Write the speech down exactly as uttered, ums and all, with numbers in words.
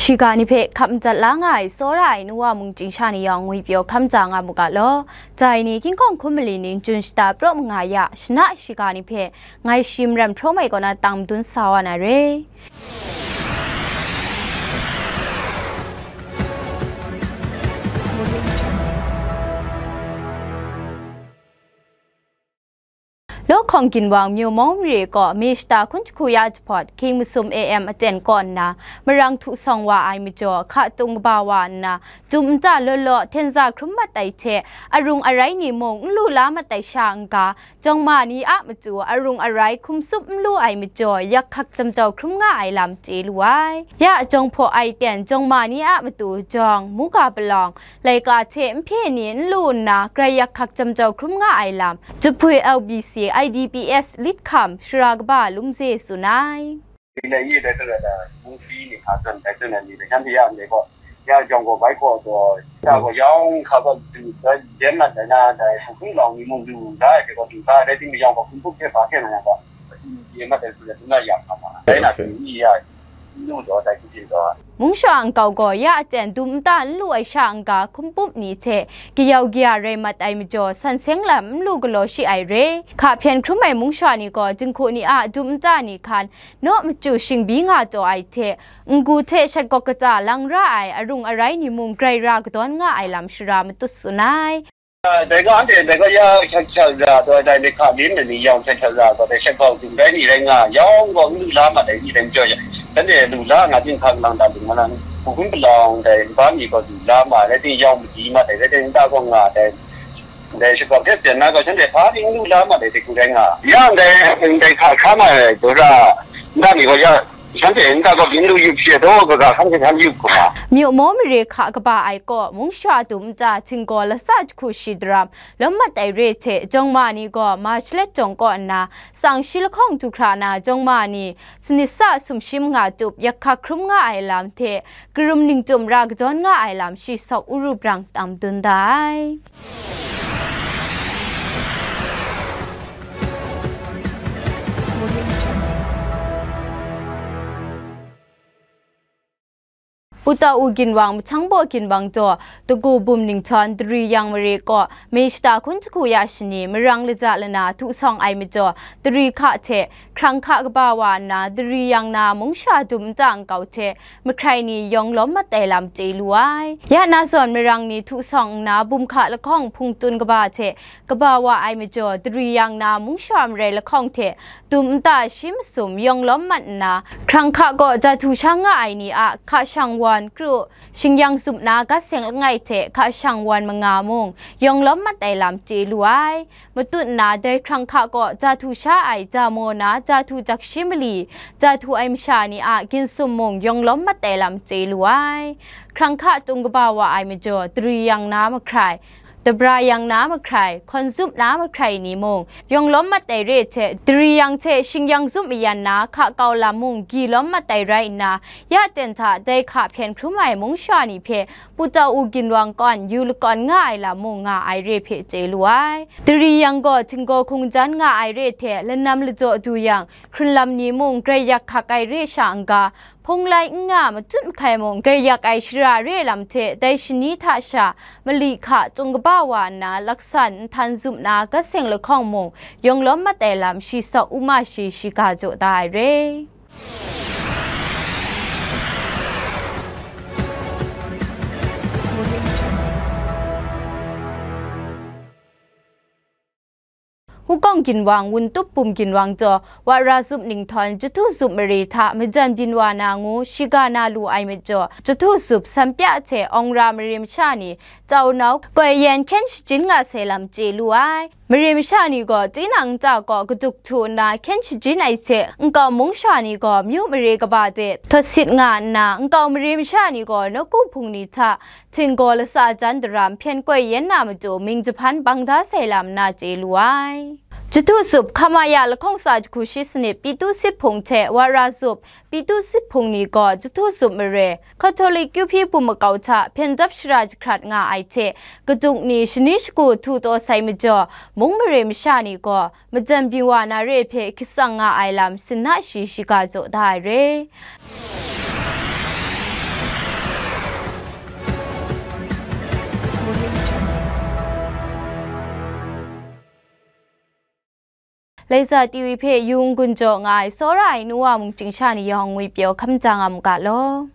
Shiga ni hpe hkap madat la nga ai tsawra ai nuwa mung chyingsha ni yawng ngwipyaw hkam ja nga mu ga law. Dai ni King Kong hkum mali ning jun shata praw manga ya shana shiga ni hpe ngai shi maram hprawm ai kaw na tang madun sa wa na re. Lawhkawng ginwang Myo Mawng mare kaw May shata hkun jahku ya jahpawt hkying masum A M aten kaw nna marang htu sawng wa ai majaw, hka tung kaba wa nna, dum nta law law, hten za hkrum mat ai hte, arung arai ni mung n lu la mat ai sha n-ga, jawng ma ni a matu arung arai hkum tsup n lu ai majaw, yak hkak jam jau hkrum nga ai lam chye lu ai. Ya jawng hpaw ai ten jawng ma ni a matu jawng, muga palawng, laika hte nhpye ni n lu nna, grai yak hkak jam jau hkrum nga ai lam, Jahpui L B C, I D P S, Lit Hkam, Shara Kaba Lumze tsun ai. ဒီနေ့ရေးတဲ့အတွက်ဒါမူဖီနေခါတွန်တိုက်တွန်နေတယ်ချမ်းတရားနေပေါ့ညောင်ကိုဘိုက်ကောတော့ဒါကိုရောင်းခါတော့ဒီရဲမှတ်တနာဒါခုလောင်နေမှုလူဒါတဲ့ကောဒီကားတဲ့ဒီမယောင်ကခုခုဖြစ်ပါခဲ့မှာပေါ့အစီအမံတွေမှတ်တယ်ဆိုတဲ့သူကရမှာပါဒါနဲ့ဒီရ Mung sha nkau gaw ya aten dum nta n lu ai sha n-ga hkum pup ni hte kayau kaya rai mat ai majaw, san seng lam n lu galaw shi ai re. Hka hpyen hkrum ai mung sha ni gaw, jinghku ni a dum nta ni hkan naw machyu shingbi nga taw ai hte, n-gu hte shat gawk kata lang ra ai arung arai ni mung grai ra kadawn nga ai lam shara matut tsun ai. แต่ก็อันเดียวแต่ก็ยาชักชักราตัวใดในขาดลิ้นในยองชักชักราก็แต่ชักเบาถึงได้นี่ได้ง่ายยองก็ลู่ล้ามาได้นี่ได้จ่อยฉันเดียวลู่ล้างาที่ข้างหลังดันถึงมานั้นผู้ขึ้นไปลองแต่บ้านนี้ก็ลู่ล้ามาได้ที่ยองดีมาได้ได้ที่ตาก็งาได้ได้ชักเบาแค่เสียนะก็ฉันเดียวพาที่ลู่ล้ามาได้ที่กูได้ง่ายย่างได้ได้ขาดข้ามาตัวละนั่นนี่ก็ยา ฉันเห็นแต่ก็บินดูอยู่เพียโดก็กะคันกันอยู่กว่า Myo Mawng mare hka kaba ai kaw, mung sha dum nta htinggaw lasa jahku shi daram lawm mat ai re hte, jawng ma ni gaw ma shalet jawng kaw nna, tsang shi lahkawng du hkra na jawng ma ni, sanit sa sumshi manga tup yak hkak hkrum nga ai lam hte, karum ning tum ra kadawn nga ai lam shi sawk uru brang tam dun da ai. Pu Tau U ginwang, Machang Baw ginwang jaw, Dagu Bum Ninghtawng, Dari Yang mare kaw, May shata hkun jahku ya shani, marang laja lana htu sawng ai majaw, Dari hka hte, hkrang hka kaba wa nna, Dari Yang na mung sha dum nta nkau hte, mahkrai ni yawng lawm mat ai lam chye lu ai. Ya na zawn marang ni htu sawng nna, bum hka lahkawng hpung tun kaba hte, kaba wa ai majaw, Dari Yang na mung sha marai lahkawng hte, dum nta shi masum yawng lawm mat nna, hkrang hka kaw ja htu sha nga ai ni a hka shang wan kru, shingyang zup na gat seng langai hte hka shang wan manga mung yawng lawm mat ai lam chye lu ai. Matut nna dai hkrang hka kaw ja htu sha ai ja maw na ja htu jak shi mali, ja htu ai masha ni a ginsum mung yawng lawm mat ai lam chye lu ai. Hkrang hka tung kaba wa ai majaw, Dari Yang na mahkrai, Dabra Yang na mahkrai, hkawn zup na mahkrai ni mung, yawng lawm mat ai re hte, Dari Yang hte shingyang zup mayan na hka kau lam mung gyi lawm mat ai rai nna, ya ten hta dai hka hpyen hkrum ai mung sha ni hpe, Pu Tau U ginwang kawn yu lakawn nga ai lam mung nga ai re hpe chye lu ai. Dari Yang gaw htinggaw hkungjan nga ai re hte, lanam lajaw du yang, hkrun lam ni mung grai yak hkak ai re sha n-ga, hpung lai n nga, matut mahkai mung grai yak ai shara re lam hte, dai shani hta sha, mali hka tung kaba wa nna, laksan, nhtan zup na, gat seng lahkawng mung, yawng lawm mat ai lam, shi sawk u ma shi, shiga jaw da ai re. Hukawng ginwang, Wuntup Bum ginwang jaw, Wara Zup Ninghtawng, Jahtu Zup mare hta majan byin wa na ngu shiga na lu ai majaw, Jahtu Zup, Sanpya hte Awng Ra mare masha ni, tau nau, koi yen hkyen shajin nga sai lam chye lu ai. Mare masha ni gaw tinang nta kaw kaduk htu nna hkyen shajin ai hte, nkau mung sha ni gaw myu mare kaba de htawt sit nga nna, nkau mare masha ni gaw nawku hpung ni hta, htinggaw lasa jan daram hpyen koi yen na matu mying jahpan bang da sai lam na chye lu ai. Jahtu Zup, Hkamaya lahkawng tsa jahku shi sanit, Pitu Sit Hpung hte Wara Zup, Pitu Sit Hpung ni gaw Jahtu Zup mare, Catholic kyu hpyi bum makau hta hpyen dap shara jahkrat nga ai hte, kaduk ni shani shagu htu taw sai majaw, mung mare masha ni gaw majan byin wa na re hpe hkitsang nga ai lam, sinna shi shiga jaw da ai re. Laika TV hpe yung gun jaw nga ai tsawra ai nu wa mung chying sha ni yawng ngwipyaw hkam ja nga mu ga law.